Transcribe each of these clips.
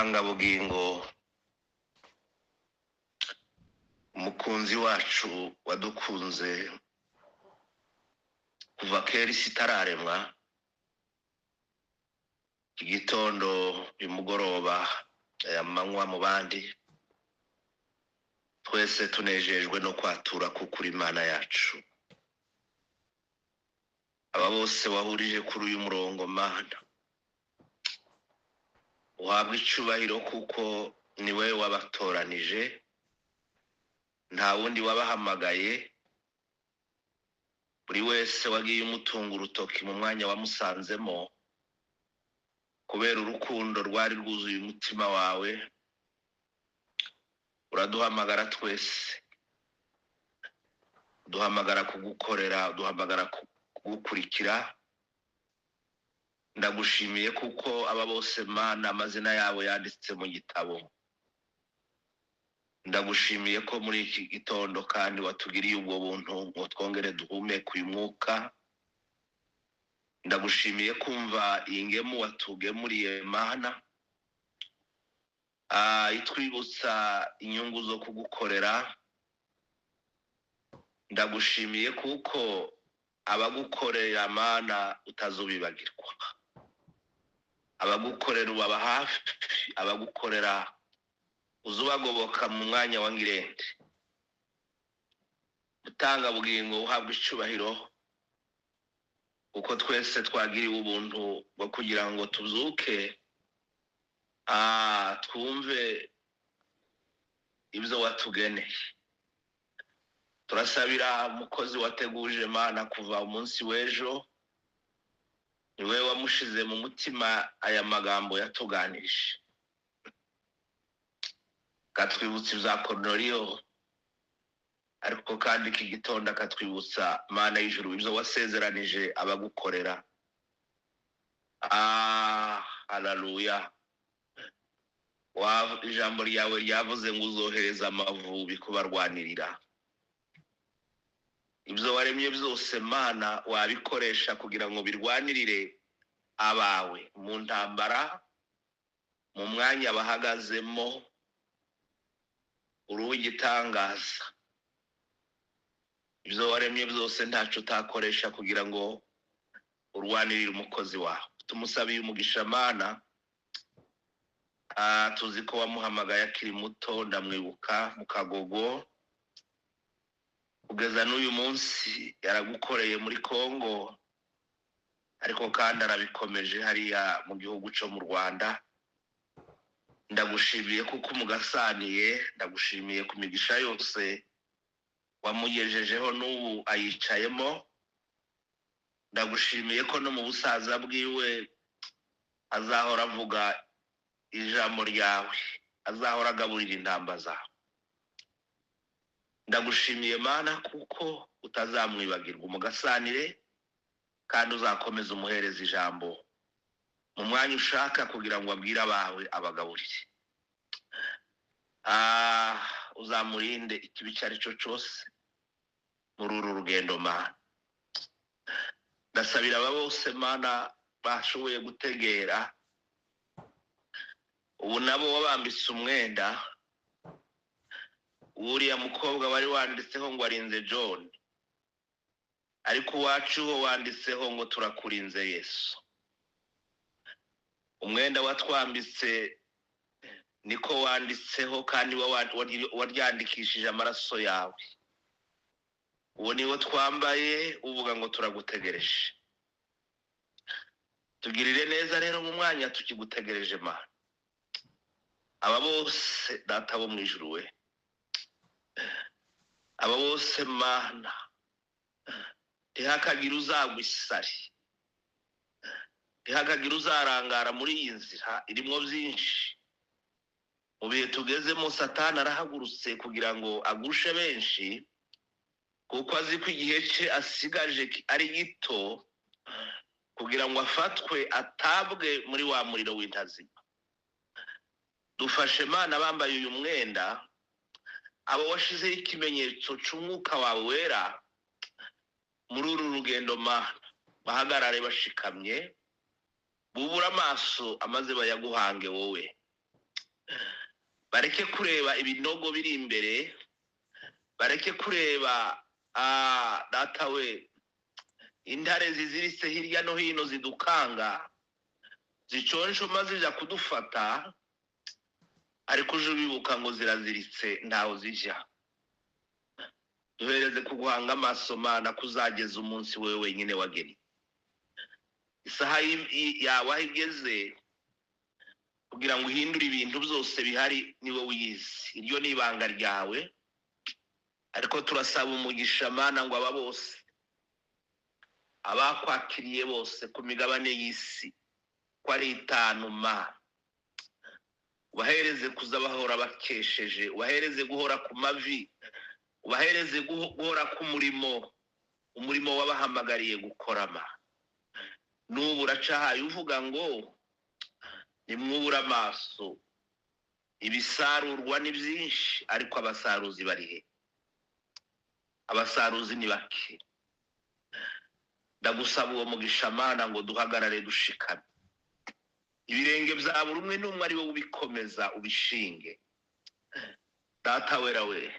Mutangabugingo, umukunzi wacu wadukunze kuva kera isi itararemwa, iki gitondo, uyu mugoroba, aya manywa mu bandi, twese tunejejwe no kwatura kuko uri Imana yacu. Aba bose wahurije kuri uyu murongo, Mana, uhabwa icyubahiro kuko ni wowe wabatoranije, nta wundi wabahamagaye. Buri wese wagiye umutunga urutoki mu mwanya wamusanzemo kubera urukundo rwari rwuzuye umutima wawe, uraduhamagara twese, uduhamagara kugukorera, uduhamagara kugukurikira. Ndagushimiye kuko aba bose, Mana, amazina yabo yanditse mu gitabo. Ndagushimiye ko muri iki gitondo kandi watugiriye ubwo buntu ngo twongere duhumeke uyu mwuka. Ndagushimiye kumva iyi ngemu watugemuriye, Mana, itwibutsa inyungu zo kugukorera. Ndagushimiye kuko abagukorera, Mana, utazubibagirwa. Abagukorera ubaba hafi, abagukorera uzubagoboka mu mwanya wa ngirente. Mutangabugingo, uhabwa icyubahiro kuko twese twagiriwe ubuntu bwo kugira ngo tuzuke, twumve ibyo watugeneye. Turasabira umukozi wateguje, Mana, kuva umunsi w'ejo, niwe wamushize mu mutima aya magambo yatuganirije, akatwibutsa ibya Koroneliyo, ariko kandi iki gitondo akatwibutsa, Mana y'ijuru, ibyo wasezeranije abagukorera. Haleluya! Ijambo ryawe ryavuze ngo uzohereza amavubi kubarwanirira. Ibyo waremye byose, Mana, wabikoresha kugira ngo birwanirire abawe mu ntambara, mu mwanya bahagazemo. Uri uw'igitangaza. Ibyo waremye byose ntacyo utakoresha kugira ngo urwanirire umukozi wawe. Tumusabiye umugisha, Mana. Tuzi ko wamuhamagaye akiri muto, ndamwibuka mu Kagogo, kugeza n'uyu munsi yaragukoreye muri Kongo, ariko kandi arabikomeje hariya mu gihugu cyo mu Rwanda. Ndagushimiye kuko umugasaniye, ndagushimiye ku migisha yose wamugejejeho n'ubu ayicayemo. Ndagushimiye ko no mu busaza bwiwe azahora avuga ijambo ryawe, azahora agaburira intamba zawe. Ndagushimiye, Mana, kuko utazamwibagirwa. Umugasanire kandi uzakomeza umuhereza ijambo mu mwanya ushaka kugira ngo abwire abawe, abagaburire. Uzamurinde ikibi icyo ari cyo cyose muri uru rugendo, Mana. Ndasabira aba bose, Mana, bashoboye gutegera ubu, nabo wabambitse umwenda. Uriya mukobwa wari wanditseho ngo arinze John, ariko uwacu ho wanditseho ngo turakurinze Yesu. Umwenda watwambitse niko wanditseho, kandi waryandikishije amaraso yawe. Uwo niwo twambaye, uvuga ngo turagutegereje. Tugirire neza rero mu mwanya tukigutegereje, Mana. Aba bose, Data bo mu ijuru we, aba bose, Mana, ntihakagire uzagwa isari, ntihakagire uzarangara muri iyi nzira irimo byinshi. Mu bihe tugezemo, Satani arahagurutse kugira ngo agushe benshi, kuko azi ko igihe cye asigaje ari gito kugira ngo afatwe atabwe muri wa muriro w'intazima. Dufashe, Mana, bambaye uyu mwenda, abo washizeho ikimenyetso cy'umwuka wawe wera, muri uru rugendo, Mana, bahagarare bashikamye, bubure amaso amaze bayaguhange wowe. Bareke kureba ibinogo biri imbere, bareke kureba data we intare ziziritse hirya no hino zidukanga, ziconshoma zija kudufata, ariko uje ubibuka ngo ziraziritse ntaho zijya. Duhereze kuguhanga amaso Mana, kuzageza umunsi wewe wenyine wageni. Isaha yawe aho igeze kugira ngo uhindure ibintu byose bihari ni wowe uyizi, iryo ni ibanga ryawe. Ariko turasaba umugisha Mana ngo aba bose abakwakiriye bose ku migabane y'isi ko ari 5 Mana, ubahereze kuza bahora bakesheje, ubahereze guhora ku mavi, ubahereze guhora ku murimo, umurimo wabahamagariye gukora Mana. N'ubu uracahaye uvuga ngo nimwubure amaso, ibisarurwa ni byinshi ariko abasaruzi bari he? Abasaruzi ni bake. Ndagusaba uwo mugisha Mana ngo duhagarare dushikame, ibirenge bya buri umwe n'umwe ari wowe ubikomeza ubishinge. Data wera we,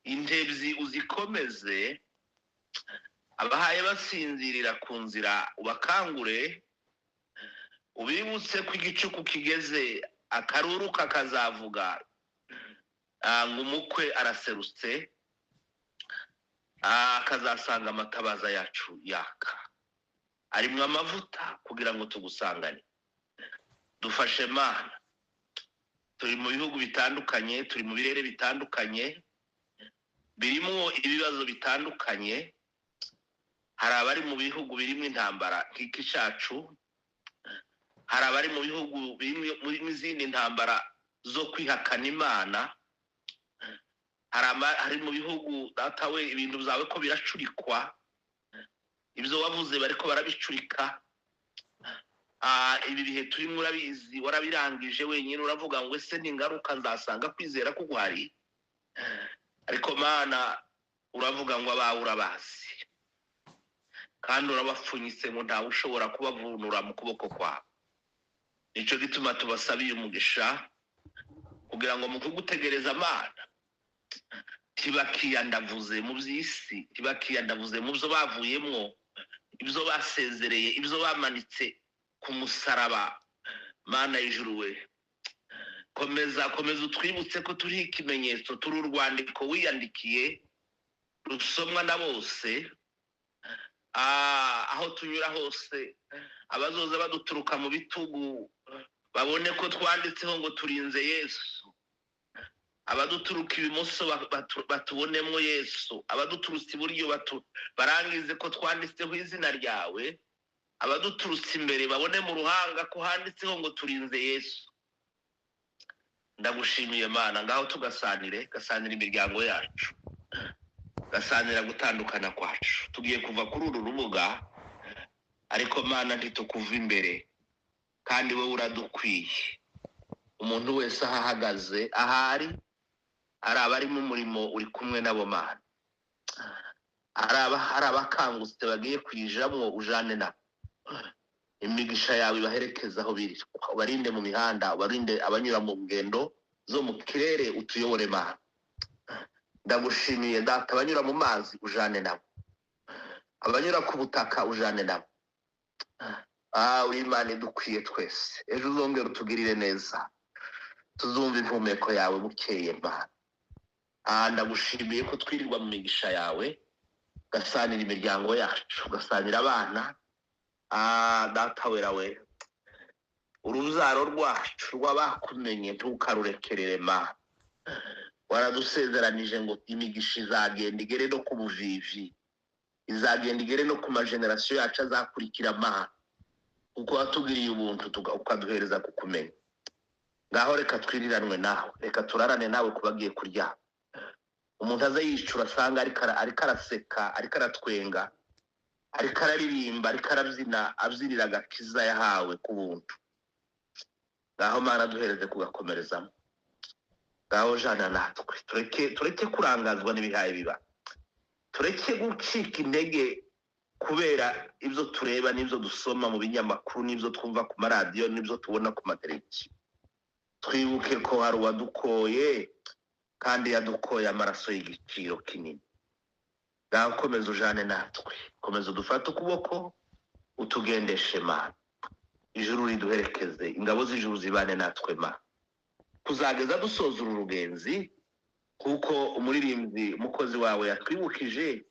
intebyi uzikomeze, abahaye basinzirira ku nzira ubakangure, ubibutse ko igicuku kigeze, akaruru kakazavuga ngo umukwe araserutse, akazasanga amatabaza yacu yaka arimwo amavuta kugira ngo tugusangane. Dufashe Mana, turi mu bihugu bitandukanye, turi mu birere bitandukanye birimo ibibazo bitandukanye. Hari abari mu bihugu birimo intambara nk'iki cyacu, hari abari mu bihugu birimo izindi ntambara zo kwihakana Imana, hari mu bihugu data we ibintu byawe ko biracurikwa, ibyo wavuze bariko barabicurika. Ibi bihe turimo urabizi, warabirangije wenyine, uravuga ngo ese ningaruka nzasanga kwizera ko guhari. Ariko Mana uravuga ngo abawe urabazi kandi urabapfunyitse ngo ntawe ushobora kubavunura mu kuboko kwawe. Nico gituma tubasabiye umugisha kugira ngo mu kugutegereza Mana ntibakiyandavuze mu by'isi, ntibakiyandavuze mu byo bavuyemwo, ibyo basezereye, ibyo bamanitse ku musaraba. Mana y'ijuru we, komeza komeza utwibutse ko turi ikimenyetso, turi urwandiko wiyandikiye rusomwa na bose. Aho tunyura hose abazoza baduturuka mu bitugu babone ko twanditseho ngo turinze Yesu, abaduturuka ibumoso batubonemo Yesu, abaduturutse iburyo barangize ko twanditseho izina ryawe, abaduturutse imbere babone mu ruhanga ko handitseho ngo turinze Yesu. Ndagushimiye Mana, ngaho tugasanire, gasanira imiryango yacu, gasanira gutandukana kwacu. Tugiye kuva kuri uru rubuga ariko Mana ntitukuva imbere, kandi wowe uradukwiye. Umuntu wese aho ahagaze, ahari ari abari mu murimo uri kumwe nabo Mana, ari abakangutse bagiye kuyijamwo ujane nabo. Imigisha yawe ibaherekeza aho biri, ubarinde mu mihanda, ubarinde abanyura mu ngendo zo mu kirere, utuyobore Mana. Ndagushimiye Data, abanyura mu mazi ujane nabo, abanyura ku butaka ujane nabo. Uri Imana idukwiye twese, ejo uzongera utugirire neza, tuzumva impumeko yawe bukeye Mana. Ndagushimiye ko twirirwa mu migisha yawe, gasanira imiryango yacu, gasanira abana. Data wera we, urubyaro rwacu rw'abakumenye ntukarurekerere Mana. Waradusezeranije ngo imigisha izagenda igere no ku buvivi, izagenda igere no ku magenerasiyo yacu azakurikira Mana, kuko watugiriye ubuntu ukaduhereza kukumenya. Ngaho reka twiriranwe nawe, reka turarane nawe kubagiye kuryama. Umuntu aze yicura asanga ariko araseka, ariko aratwenga, ariko araririmba, ariko arabyina, abyinira agakiza yahawe ku buntu. Ngaho Mana duhereze kugakomerezamo. Ngaho jana natwe, tureke kurangazwa n'ibihaye biba, tureke gucika intege kubera ibyo tureba n'ibyo dusoma mu binyamakuru n'ibyo twumva ku maradiyo n'ibyo tubona ku mateleviziyo. Twibuke ko hari uwadukoye kandi yadukoye amaraso y'igiciro kinini. Ngaho komeza ujane natwe, komeza udufate ukuboko, utugendeshe Mana. Ijuru riduherekeze, ingabo z'ijuru zibane natwe Mana, kuzageza dusoza uru rugenzi, kuko umuririmbyi umukozi wawe yatwibukije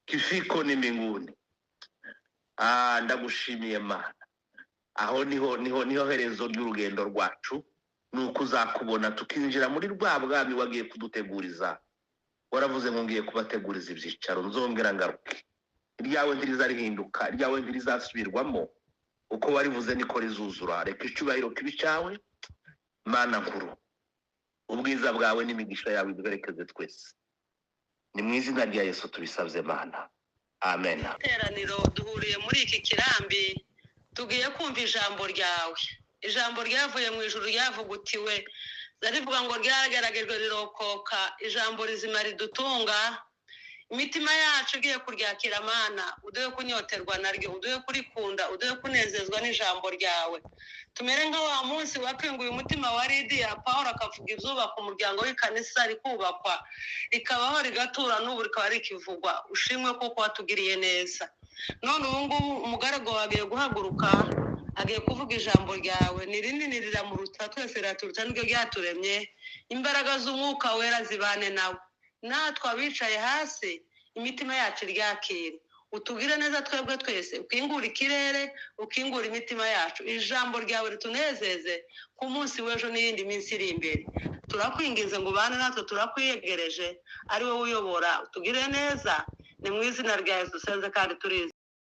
kifiko ni mbinguni. Ndagushimiye Mana. Aho niho herezo ry'urugendo rwacu, ni uko uzakubona tukinjira muri rwa bwami wagiye kuduteguriza. Waravuze ngo ngiye kubateguriza ibyicaro, nzongera ngaruke. Iryawe ntirizarihinduka, iryawe ntirizasubirwamo, uko warivuze niko rizuzura. Reka icyubahiro kibe icyawe Mana nkuru, ubwiza bwawe n'imigisha yawe iduherekeze twese. Ni mu izina rya Yesu tubisabye Mana, amen. Iteraniro duhuriye muri iki kirambi, tugiye kumva ijambo ryawe, ijambo ryavuye mu ijuru ryavugutiwe, rivuga ngo ryarageragejwe rirokoka, ijambo rizima ridutunga imitima yacu igiye kuryakira. Mana, uduhe kunyoterwa naryo, uduhe kurikunda, uduhe kunezezwa n'ijambo ryawe. Tumere nka wa munsi wakinguye umutima wa Lidiya, Pawulo akavuga ibyubaka umuryango w'ikanisa, rikubakwa, rikabaho, rigatura, n'ubu rikaba rikivugwa. Ushimwe kuko watugiriye neza. None ubu ngubu umugaragu wawe agiye guhaguruka, agiye kuvuga ijambo ryawe. Ni rinini, riramuruta twese, riraturuta niryo ryaturemye. Imbaraga z'Umwuka Wera zibane nawe, natwe abicaye hasi imitima yacu iryakire. Utugire neza twebwe twese, ukingure ikirere, ukingure imitima yacu, ijambo ryawe ritunezeze ku munsi w'ejo n'iyindi minsi iri imbere. Turakwinginze ngo ubane natwe, turakwiyegereje, ari wowe uyobora, utugire neza. Ni mu izina rya Yesu dusenze kandi turizi.